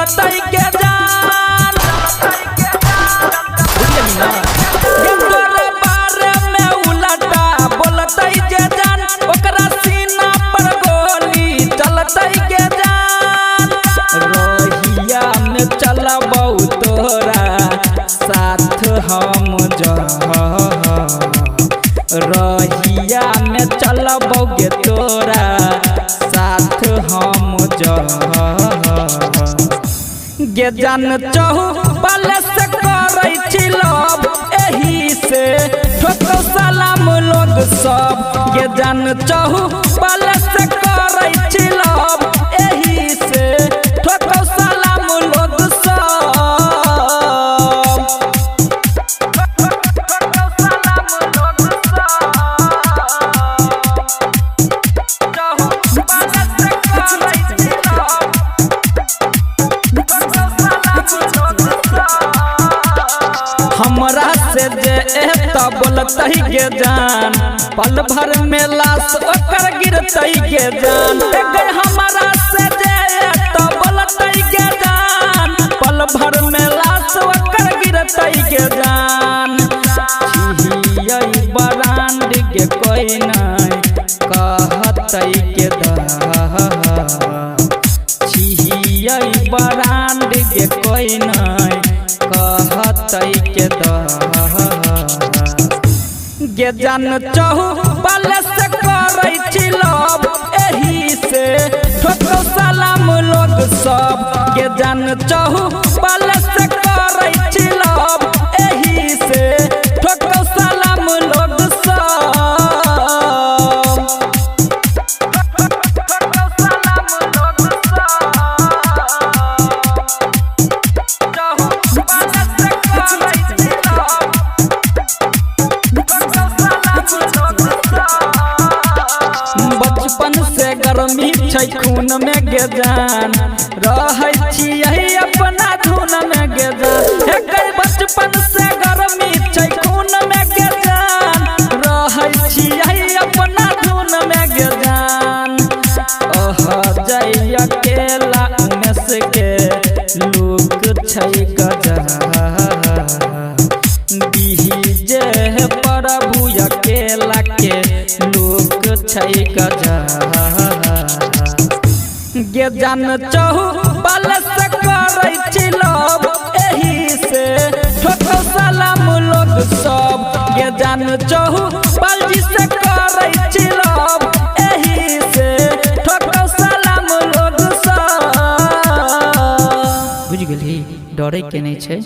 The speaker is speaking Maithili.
चलतै गे जान। बुझली ना? गे तोरा बारे में उलटा बोलतै जे जान, ओकरा सीना पर गोली चलतै गे जान। रहिया में चलबौ तोरा साथ हम रहिया में चलबौ गे तोरा साथ हम गे जान। चहु पले से करै छी लव, एही से ठोको सलाम लोग सब। गे जान चहु पले से करै छी लव, एही से ठोको सलाम लोग सब। ठोको सलाम लोग सब। चहु पले से करै छी लव, हमरा से जे एता बोलतै गे जान, पल भर में लाश ओकर गिरतै गे जान। एकर हमरा से जे एता बोलतै गे जान, पल भर में लाश ओकर गिरतै गे जान। छिहियै बरांड गे कोइ नहि कहतै के छिहियै बरांड गे कोइ नहि कहतै के गे जान। चहु पले से करै छी लव, एही से ठोको सलाम लोग सब। गे जान चहु पले से करै छी लव, एही से ठोको सलाम लोग सब। ठोको सलाम लोग सब। चहु पले से करै छी लव, बचपन से गर्मी छै खून में गे जान, रहै छियै अपना धुन में गे जान। हे बचपन से गर्मी छै खून में गे जान, रहै छियै अपना धुन में गे जान। अह जय अकेला उमेश के लोक छै गजा, जे प्रभु अकेला के लोक छै गजा। गे जान चहु पले से करै छी लव, एही से ठोको सलाम लोग सब। गे जान चहु बलजी से करै छी लव, एही से ठोको सलाम लोग सब। बुझि गेलही, डरै के नहि छै।